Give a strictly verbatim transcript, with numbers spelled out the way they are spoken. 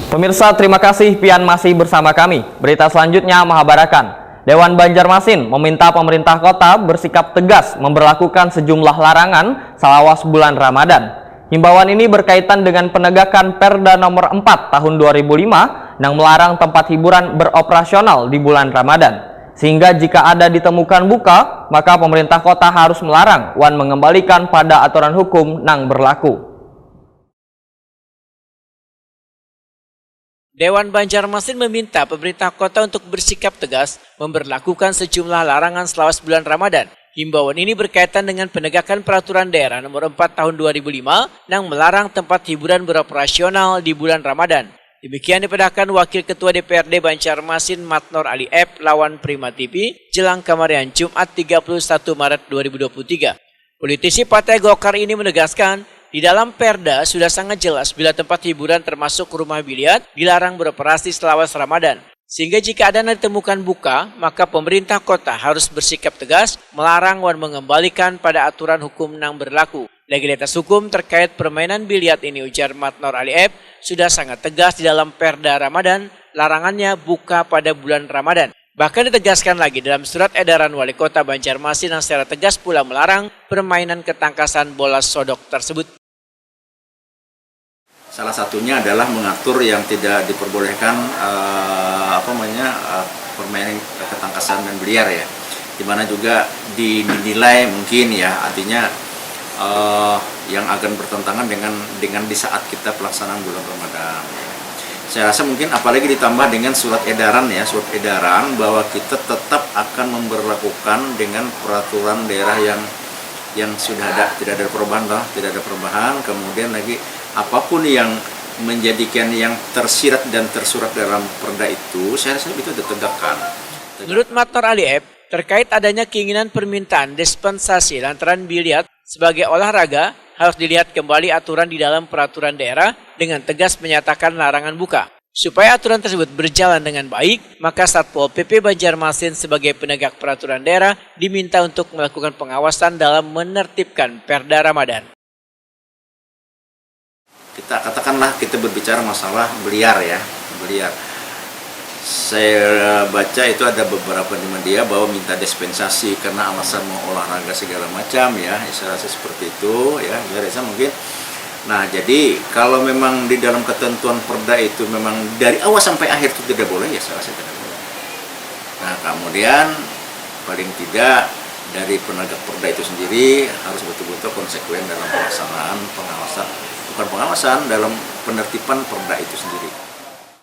Pemirsa, terima kasih pian masih bersama kami. Berita selanjutnya mahabarakan, Dewan Banjarmasin meminta pemerintah kota bersikap tegas memberlakukan sejumlah larangan salawas bulan Ramadan. Himbauan ini berkaitan dengan penegakan Perda Nomor empat Tahun dua ribu lima nang melarang tempat hiburan beroperasional di bulan Ramadan. Sehingga jika ada ditemukan buka, maka pemerintah kota harus melarang wan mengembalikan pada aturan hukum nang berlaku. Dewan Banjarmasin meminta pemerintah kota untuk bersikap tegas memberlakukan sejumlah larangan selawas bulan Ramadan. Himbauan ini berkaitan dengan penegakan peraturan daerah nomor empat tahun dua ribu lima nang melarang tempat hiburan beroperasional di bulan Ramadan. Demikian dipadahkan Wakil Ketua D P R D Banjarmasin Matnor Ali Ep lawan Prima T V jelang kamarian Jumat tiga puluh satu Maret dua ribu dua puluh tiga. Politisi Partai Golkar ini menegaskan, di dalam Perda sudah sangat jelas bila tempat hiburan termasuk rumah biliar dilarang beroperasi selawas Ramadan. Sehingga jika ada yang ditemukan buka, maka pemerintah kota harus bersikap tegas melarang wan mengembalikan pada aturan hukum nang berlaku. Legalitas hukum terkait permainan biliar ini, ujar Matnor Ali Ep, sudah sangat tegas di dalam Perda Ramadan, larangannya buka pada bulan Ramadan. Bahkan ditegaskan lagi dalam surat edaran Wali Kota Banjarmasin yang secara tegas pula melarang permainan ketangkasan bola sodok tersebut. Salah satunya adalah mengatur yang tidak diperbolehkan eh, apa namanya eh, permainan ketangkasan dan biliar ya. Di mana juga di- dinilai mungkin ya artinya eh, yang akan bertentangan dengan dengan di saat kita pelaksanaan bulan Ramadan. Ya. Saya rasa mungkin apalagi ditambah dengan surat edaran ya, surat edaran bahwa kita tetap akan memberlakukan dengan peraturan daerah yang yang sudah ada, tidak ada perubahan toh, tidak ada perubahan. Kemudian lagi apapun yang menjadikan yang tersirat dan tersurat dalam perda itu, saya rasa itu ditegakkan. Menurut Matnor Ali Ep, terkait adanya keinginan permintaan dispensasi lantaran biliar sebagai olahraga, harus dilihat kembali aturan di dalam peraturan daerah dengan tegas menyatakan larangan buka. Supaya aturan tersebut berjalan dengan baik, maka Satpol P P Banjarmasin sebagai penegak peraturan daerah diminta untuk melakukan pengawasan dalam menertibkan Perda Ramadan. Kita katakanlah kita berbicara masalah biliar ya, biliar. Saya baca itu ada beberapa di media bahwa minta dispensasi karena alasan mau olahraga segala macam ya, saya rasa seperti itu ya. Saya rasa mungkin Nah, jadi kalau memang di dalam ketentuan perda itu memang dari awal sampai akhir itu tidak boleh, ya saya rasa tidak boleh. Nah, kemudian paling tidak dari penegak perda itu sendiri harus betul-betul konsekuen dalam pelaksanaan pengawasan, bukan pengawasan, dalam penertiban perda itu sendiri.